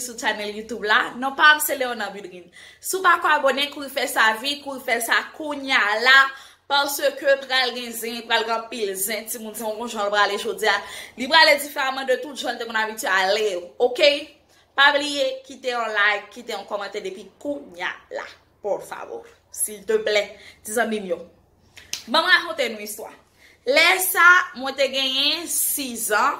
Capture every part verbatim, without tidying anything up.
sou channel YouTube la. Non pa m se Leona Budrin. Si w pa ko abone, kouri fè sa vit, kouri fè sa kounya la. Paske pral gen zen, pral gen anpil zen, timoun se yon jan l prale jodi a. Li prale diferaman de tout jan l te konn abitye ale, oke? Pa bliye, kite yon like, kite yon kòmantè depi kounya la. Por favor, s'il te plaît, ti zanmi m yo. Ban m rakonte nou istwa. Lè sa, mwen te genyen sis an.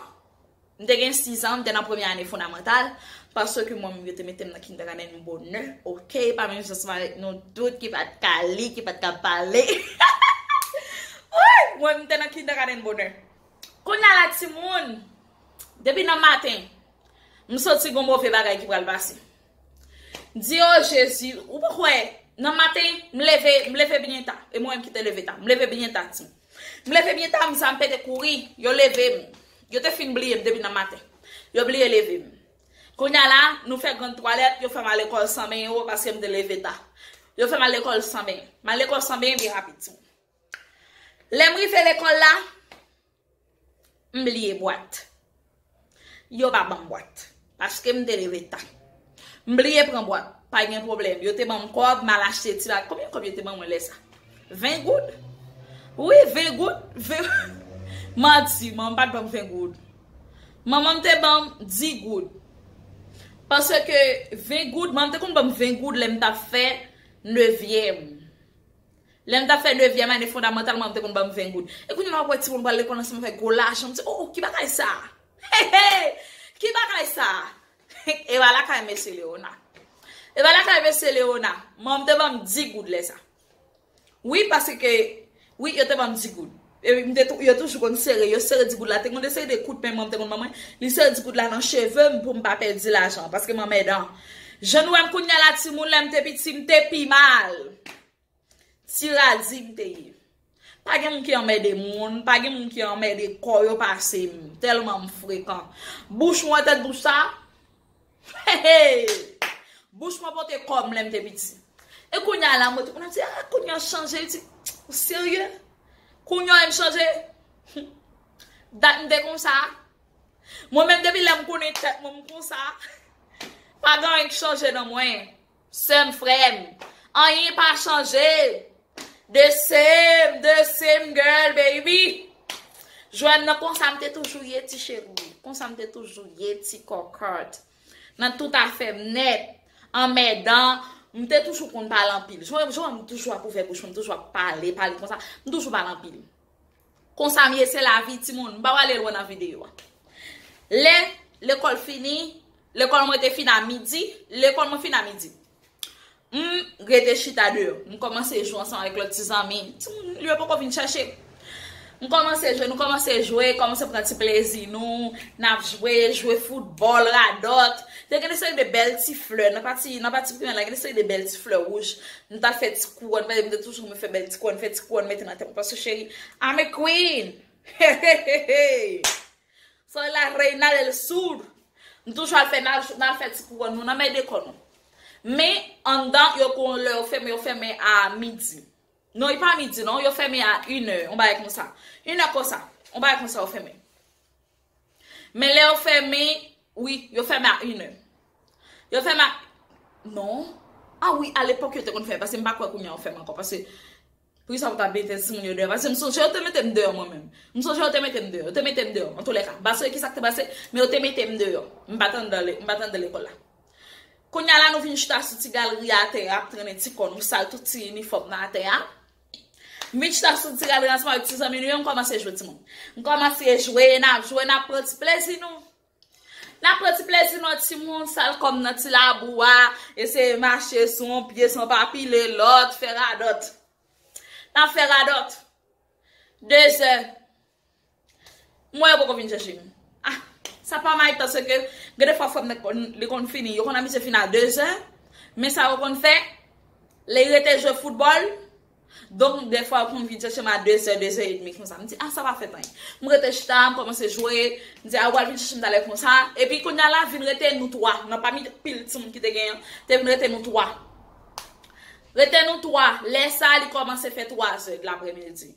M te gen sis an, m te nan premye ane fondamantal, paske mwen menm yo te mete m nan kindergarten bonè, oke, pa menm jan ansanm avèk nou tout ki pa t ka li, ki pa t ka pale. Woy, mwen m te nan kindergarten bonè. Kounye a la timoun, depi nan maten, m santi gon move bagay ki pral pase. M di, o Jezi, ou pa kwè, nan maten, m leve, m leve byen ta, e mwen menm ki te leve ta, m leve byen ta, timoun. M leve byen ta, m sa m pete kouri, yo leve m. Yo te fin bliye m depi nan maten. Yo bliye leve m. Kounye a la, nou fè grann twalèt, yo fè m al lekòl san benyen, paske m te leve ta. Yo fè m al lekòl san benyen. M al lekòl san benyen byen rapid, timoun. Lè m rive lekòl la, m bliye bwat. Yo pa ban m bwat. Paske m te leve ta. M bliye pran bwat. Pa gen pwoblèm. Yo te ban m kòb, m al achte ti bagay. Konbyen kòb yo te ban mwen lè sa? Ven goud? Wi, ven goud. Ven... Manti, manman m pa t ban m ven goud. Manman m te ban m dis goud. Paske ven goud, manman m te konn ban m ven goud lè m t ap fè nevyèm. Lè m t ap fè nevyèm ane fondamantal, manman m te konn ban m ven goud. E kounye a la w ap wè timoun pral lekòl ansanm avèk gwo lajan. M di, o, ki bagay sa? He, he! Ki bagay sa? E pa lakay mesye Leona. E pa lakay mesye Leona. Manman m te ban m dis goud lè sa. Wi, paske, wi, yo te ban m dis goud. E m te tou... yo toujou konn sere, yo sere dis goud la. Te konn de seri de kout men manman m te konn ban mwen. Li sere dis goud la nan cheve m pou m pa pèdi lajan, paske m anmèdan. Jan nou wè m kounye a la, timoun, lè m te piti, m te pi mal. Ti radi m te ye. Pa gen moun ki anmède moun, pa gen moun ki anmède kò yo pase m. Tèlman m frekan. Bouch mwen, tèt bouch sa. Hey, hey! Bouch mwen pote kò m lè m te piti. E kounye a la, mwen te konn ap di, a, kounye a chanje, li di, ou serye? Kounye a m chanje? Dat m te konsa. Mwen menm depi lè m konnen tèt mwen, m konsa. Pa gen anyen k chanje nan mwen. Sè m, frè m, anyen pa chanje. The same, the same girl, baby. Jwenn nan konsa m te toujou ye, ti cheri. Konsa m te toujou ye, ti kòkòt. Nan tout afè m nèt, anmèdan, m te toujou konn pale anpil. Jwenn, jwenn m toujou ap ouvè bouch mwen, m toujou ap pale, pale konsa. M toujou pale anpil. Konsa m ye, se lavi, timoun. M pa prale lwen nan videyo a. Lè lekòl fini, lekòl mwen te fin a midi, lekòl mwen fin a midi. M rete chita deyò. M kòmanse jwe ansanm avèk lòt ti zanmi. Timoun yo poko vin chèche. M kòmanse jwe, nou kòmanse jwe, kòmanse pran ti plezi nou, n ap jwe, jwe foutbòl, radòt. Te gen de seri de bèl ti flè, nan pati, nan pati primè la, gen de seri de bèl ti flè wouj. Nou ta fè ti kouwòn, paske m te toujou renmen fè bèl ti kouwòn, fè ti kouwòn, mete nan tèt mwen, paske cheri, I'm a queen. Hey, hey, hey, hey. Soy la reina del sur. M toujou al fè, n al, n al fè ti kouwòn nou nan men de kò nou. Men, anndan, yo gon lè yo fèmen, yo fèmen a midi. Non, e pa midi, non, yo fèmen a inè, yon bagay konsa. Inè konsa, yon bagay konsa yo fèmen. Men lè yo fèmen, wi, yo fèmen a inè. Yo fèmen a, non. A wi, alepòk yo te konn fèmen, paske m pa kwè kounye a yo fèmen ankò, paske poukisa pou ta mete timoun yo deyò? Paske m sonje yo te mete m deyò mwen menm. M sonje yo te mete m deyò. Yo te mete m deyò. Antoulèka, m pa sonje kisa k te pase, men yo te mete m deyò. M pa t anndan le-, m pa t anndan lekòl la. Kounye a la, nou vin chita sou ti galri atè a, ap trennen ti kò nou, sal tout ti inifòm nan atè a. M vin chita sou ti galri ansanm avèk ti zanmi nou yo, m kòmanse jwe timoun. M kòmanse jwe, n ap jwe, n ap pran ti plezi nou. N ap pran ti plezi nou, timoun, sal kò m nan ti labou a, eseye mache sou yon pye san pa pile lòt, fè radòt. N ap fè radòt. Dezè. M wè yo poko vin chèche m. Ah, sa pa may, paske gen de fwa frè m nan konn, li konn fini, yo konn abitye fini a dezè, men sa yo konn fè, lè yo rete jwe foutbòl, donk de fwa yo konn vin chèche m a dezè, dezè edmi konsa. M di, ah, sa pa fèt anyen. M rete chita, m kòmanse jwe, m di, ah, ou pral vin chèche m talè konsa. Epi kounye a la, vin rete nou twa, nan pami pil timoun ki te genyen, te vin rete nou twa. Rete nou twa, lè sa li kòmanse fè twazè de lapremidi.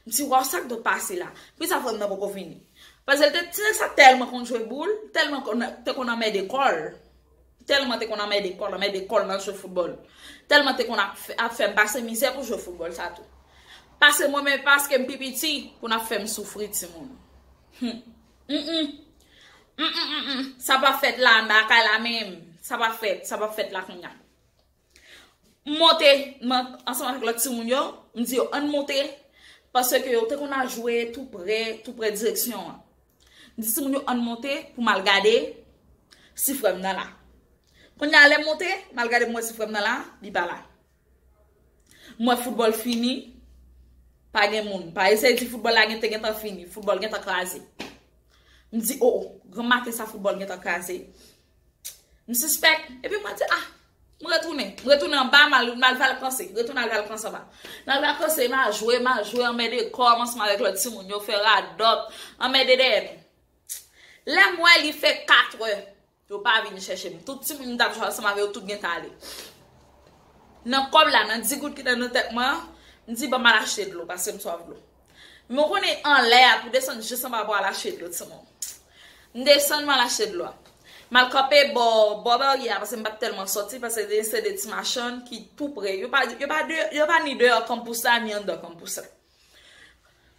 M di, waw, sa k dwe pase la? Poukisa frè m nan poko vini? Paske l te, ti nèg sa tèlman konn jwe boul, tèlman konn, te konn anmède kò l. Tèlman te konn anmède kò l, anmède kò l nan jwe foutbòl. Tèlman te konn ap fè, ap fè m pase mizè pou jwe foutbòl sa tou. Pase mwen menm paske m pi piti pou n ap fè m soufri timoun. Hmm. Mm, mm. Mm, mm, mm, mm. Sa pa fèt la, nan kay la menm. Sa pa fèt, sa pa fèt la kounye a. M monte, m an-, ansanm avèk lòt timoun yo, m di yo, "Ann monte," paske yo te konn al jwe tou pre, tou pre direksyon an. M di timoun yo, "Ann monte pou m al gade si frè m nan la." Kounye a, lè m monte, m al gade, m wè si frè m nan la, li pa la. M wè foutbòl fini, pa gen moun. Pa eseye di foutbòl la gen, te gentan fini, foutbòl gentan kraze. M di, "O, o, granm maten sa foutbòl gentan kraze." M sispèk. Epi mwen di, "Ah, m retounen." M retounen anba, m al, m al vakanse. Retounen al vakanse anba. M al vakanse, m al jwe, m al jwe, anmède kò m ansanm avèk lòt timoun yo, fè radòt, anmède dèyè nou. Lè m wè li fè katrè, yo pa vin chèche m. Tout timoun m t ap jwe ansanm avè yo, tout gentan ale. Nan kòb la, nan di goud ki te nan tèt mwen an, m di, "Ban m al achte dlo, paske m swaf dlo." Men w konnen anlè a, pou desann jis anba pou al achte dlo, timoun. M desann, m al achte dlo a. M al kanpe bò, bò baryè a, paske m pa t tèlman sòti, paske se de ti machann ki tou pre. Yo pa, yo pa de, yo pa ni deyò kanpous la, ni anndan kanpous la.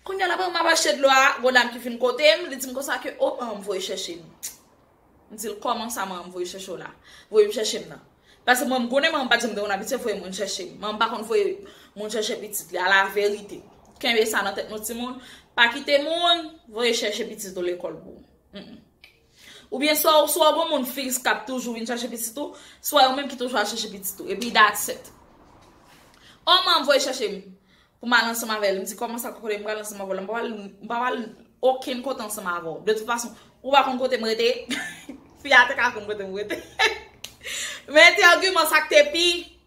Kounye a la, pandan m ap achte dlo a, gon dam ki vin kote m, li di m konsa ke, "O, manman m voye chèche m." M di l, "Kòman sa manman m voye chèche w la? Voye m chèche m nan." Paske mwen, m konnen manman m pa t janm te konn abitye voye moun chèche m. Manman m pa konn voye moun chèche pitit li, alaverite. Kenbe sa nan tèt nou, timoun. Pa kite moun voye chèche pitit ou lekòl pou ou. Mm, mm. Oubyen swa, swa w gon moun fiks k ap toujou vin chèche pitit ou, swa yo menm ki toujou al chèche pitit ou. Epi that's it. O, manman m voye chèche m. Pou m al ansanm avè l. M di, "Kòman sa, kote m pral ansanm avè w la? M pa pral, m pa pral okenn kote ansanm avè w. De tout fason, ou pa konn kote m rete." Fi a te ka konn kote m rete. Men te agiman sa k te pi,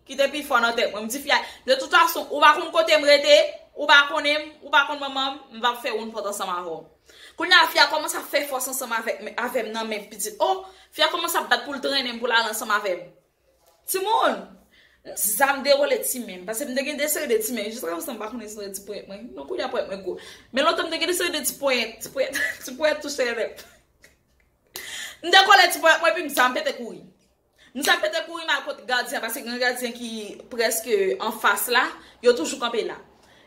ki te pi fò nan tèt mwen. M di fi a, "De tout fason, ou pa konn kote m rete, ou pa konnen m, ou pa konn manman m, m p ap fè woun pòt ansanm avè w." Kounye a, fi a kòmanse ap fè fòs ansanm avèk, avè m nan men pitit. O, fi a kòmanse ap bat pou l trennen m, pou l al ansanm avè m. Timoun, m di sa m derole ti men m, paske m te gen de seri de ti men, jiska prezan m pa konnen si se ti ponyèt mwen, non, kounye a ponyèt mwen gwo. Men lontan m te gen de seri de ti ponyèt, ti ponyèt, ti ponyèt touche rèv. M dekole ti ponyèt mwen, epi m di sa m pete kouri. M di sa m pete kouri, m al kot gadyen, paske gen gadyen ki prèske anfas la, yo toujou kanpe la.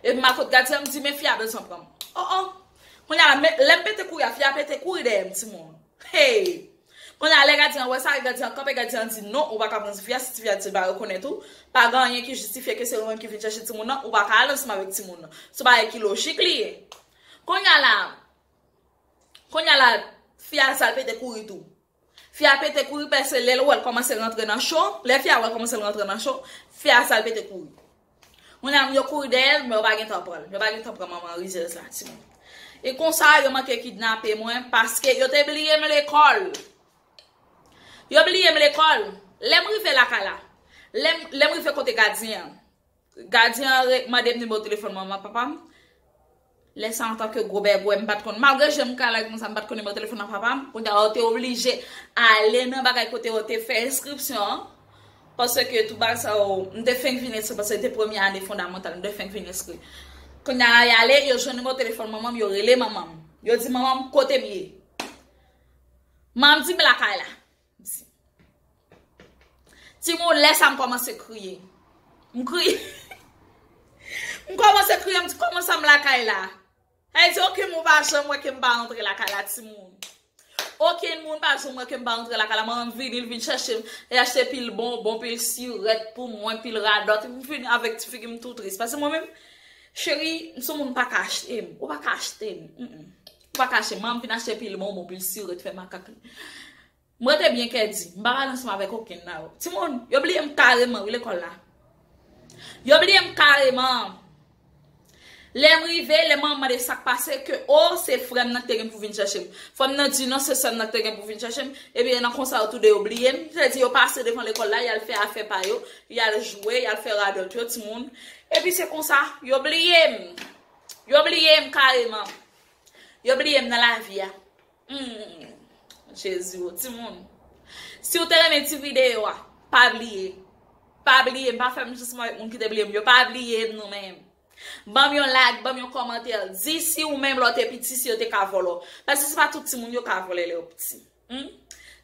Epi m al kot gadyen, m di, "Men fi a bezwen pran m." O, o. Kounye a, men, lè m pete kouri a, fi a pete kouri dèyè m, timoun. Hey! Kounye a, lè gadyen an wè sa, gadyen an kanpe, gadyen an di, "Non, ou pa ka pran ti fi a, si ti fi a di l pa rekonèt ou, pa gen anyen ki jistifye ke se ou menm ki vin chèche timoun nan, ou pa ka al ansanm avèk timoun nan." Se yon bagay ki lojik li ye. Kounye a la, kounye a la, fi a sa l pete kouri tou. Fi a pete kouri, paske lè l wè l kòmanse rantre nan cho, lè fi a wè l kòmanse rantre nan cho, fi a sa l pete kouri. Moun nan yo kouri dèyè l, men yo pa gentan pran l. Yo pa gentan pran manman rizèz la, timoun. E konsa, yo manke kidnape mwen, paske yo te bliye m lekòl. Yo bliye m lekòl. Lè m rive lakay la, lè m, lè m rive kote gadyen an, gadyen an re-, mande m nimewo telefòn manman papa m. Lè sa, antanke gwo bègwè, m pa t konn, malgre je m kale konsa, m pa t konn nimewo telefòn nan papa m. Kounye a, yo te oblije ale nan bagay kote yo te fè enskripsyon an. Paske tout bagay sa yo, m te fenk vin enskri, paske se te premye ane fondamantal, m te fenk vin enskri. Kounye a, y ale, yo jwenn nimewo telefòn manman m, yo rele manman m. Yo di, "Manman m, kote m ye?" Manman m di, "M lakay la." Timoun, lè sa m kòmanse kriye. M kriye. M kòmanse kriye, m di, "Kòman sa m lakay la?" Sa vle di, okenn moun pa janm wè ke m pa rantre lakay la, timoun. Okenn moun pa janm wè ke m pa rantre lakay la. Manman m vini, l vin chèche m. Li achte pil bonbon, pil sirèt pou mwen, pil radòt. M vini avèk ti figi m tou tris. Paske mwen menm, cheri, m se yon moun pa ka achte m. Ou pa ka achte m. Mm, mm. Ou pa ka achte m. Manman m vin achte pil bonbon, pil sirèt, fè makak li. M rete byen kèdi. M pa pale ansanm avèk okenn nan yo. Timoun, yo bliye m kareman, wi, lekòl la. Yo bliye m kareman. Lè m rive, lè manman mande sa k pase, ke, o, se frè m nan ki te gen pou vin chèche m. Frè m nan di, "Non, se sè m nan ki te gen pou vin chèche m." Ebyen, nan konsa, yo toude yo bliye m. Sètadi, yo pase devan lekòl la, y al fè afè pa yo, y al jwe, y al fè radòt yo, timoun. Epi se konsa, yo bliye m. Yo bliye m kareman. Yo bliye m nan lavi a. Hmm. Jezi, o timoun. Si w te renmen ti videyo a, pa bliye. Pa bliye m, pa fè m jis mwen avèk moun ki te bliye m yo. Pa bliye m nou menm. Ban m yon like, ban m yon kòmantè. Di si ou menm lè w te piti, si yo te ka vòlò. Paske se pa tout timoun yo ka vòlè lè yo piti. Hmm?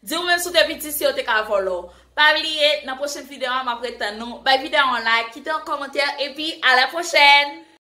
Di ou menm si w te piti, si yo te ka vòlò. Pa bliye, nan pwochen videyo a, m ap ret tann nou. Bay videyo a yon like, kite yon kòmantè, epi a la pwochèn!